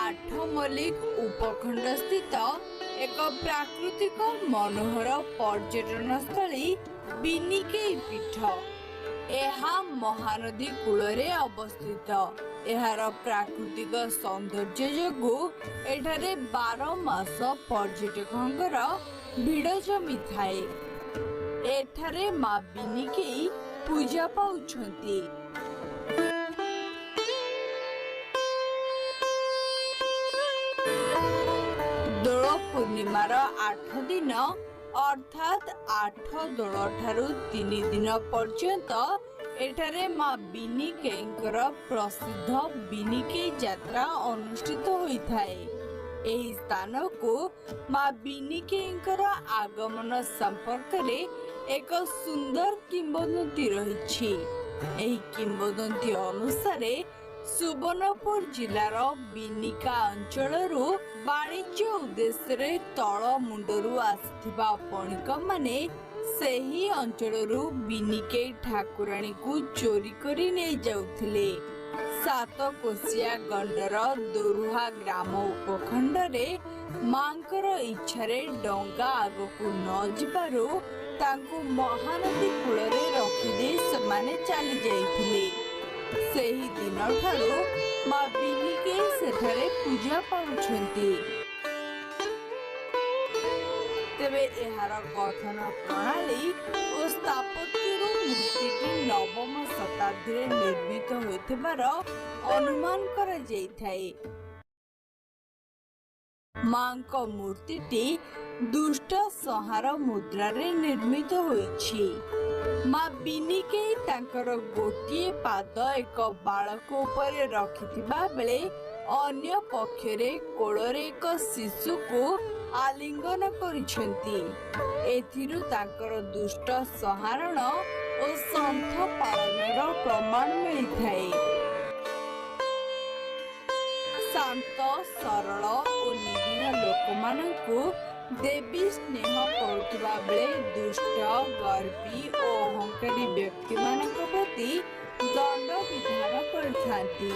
ଆଠମଲ୍ଲିକ ଉପଖଣ୍ଡସ୍ଥିତ ଏକ ପ୍ରାକୃତିକ ମନୋହର ପର୍ଯ୍ୟଟନସ୍ଥଳୀ ବିନିକେଇ ପୀଠ। ଏହା ମହାନଦୀ କୂଳରେ ଅବସ୍ଥିତ। ଏହାର ପ୍ରାକୃତିକ ସୌନ୍ଦର୍ଯ୍ୟ ଯୋଗୁଁ ଏଠାରେ 12 ମାସ ପର୍ଯ୍ୟଟକଙ୍କର ଭିଡ଼ ଜମିଥାଏ। ଏଠାରେ ମା ବିନିକେଇ ପୂଜା ପାଉଛନ୍ତି। ଦୋଳ ପୂର୍ଣ୍ଣିମାର 8 ଦିନ, ଅର୍ଥାତ୍ 8 ଦୋଳ ଠାରୁ 3 ଦିନ ପର୍ଯ୍ୟନ୍ତ ଏଠାରେ ମା ବିନିକେଇଙ୍କର ପ୍ରସିଦ୍ଧ ବିନିକେଇ ଯାତ୍ରା ଅନୁଷ୍ଠିତ ହୋଇଥାଏ। ଏହି ସ୍ଥାନକୁ ମା ବିନିକେଇଙ୍କର ଆଗମନ ସମ୍ପର୍କରେ ଏକ ସୁନ୍ଦର କିମ୍ବଦନ୍ତୀ ରହିଛି। ଏହି କିମ୍ବଦନ୍ତୀ ଅନୁସାରେ ସୁବର୍ଣ୍ଣପୁର ଜିଲ୍ଲାର ବିନିକା ଅଞ୍ଚଳରୁ ବାଣିଜ୍ୟ ଉଦ୍ଦେଶ୍ୟରେ ତଳ ମୁଣ୍ଡରୁ ଆସିଥିବା ବଣିକମାନେ ସେହି ଅଞ୍ଚଳରୁ ବିନିକେଇ ଠାକୁରାଣୀକୁ ଚୋରି କରି ନେଇଯାଉଥିଲେ। ସାତକୋଶିଆ ଗଣ୍ଡର ଦୋରୁହା ଗ୍ରାମ ଉପଖଣ୍ଡରେ ମାଙ୍କର ଇଚ୍ଛାରେ ଡଙ୍ଗା ଆଗକୁ ନ ଯିବାରୁ ତାଙ୍କୁ ମହାନଦୀ କୂଳରେ ରଖିଦେଇ ସେମାନେ ଚାଲି ଯାଇଥିଲେ। ସେହି ଦିନଠାରୁ ମା ବିନିକେଇ ସେଠାରେ ପୂଜା ପାଉଛନ୍ତି। ତେବେ ଏହାର ଗଠନ ପ୍ରଣାଳୀ ଓ ସ୍ଥାପତ୍ୟରୁ ମୂର୍ତ୍ତିଟି ନବମ ଶତାବ୍ଦୀରେ ନିର୍ମିତ ହୋଇଥିବାର ଅନୁମାନ କରାଯାଇଥାଏ। ମାଙ୍କ ମୂର୍ତ୍ତିଟି ଦୁଷ୍ଟ ସଂହାର ମୁଦ୍ରାରେ ନିର୍ମିତ ହୋଇଛି। ମା ବିନିକେଇ ତାଙ୍କର ଗୋଟିଏ ପାଦ ଏକ ବାଳକ ଉପରେ ରଖିଥିବା ବେଳେ ଅନ୍ୟ ପକ୍ଷରେ କୋଳରେ ଏକ ଶିଶୁକୁ ଆଲିଙ୍ଗନ କରିଛନ୍ତି। ଏଥିରୁ ତାଙ୍କର ଦୁଷ୍ଟ ସଂହାରଣ ଓ ସନ୍ଥ ପାଳନର ପ୍ରମାଣ ମିଳିଥାଏ। ଶାନ୍ତ, ସରଳ ଓ ନିରୀହ ଲୋକମାନଙ୍କୁ ଦେବୀ ସ୍ନେହ କରୁଥିବା ବେଳେ ଦୁଷ୍ଟ, ଗର୍ବୀ ଓ ଅହଙ୍କାରୀ ବ୍ୟକ୍ତିମାନଙ୍କ ପ୍ରତି ଦଣ୍ଡ ବିଧାନ କରିଥାନ୍ତି।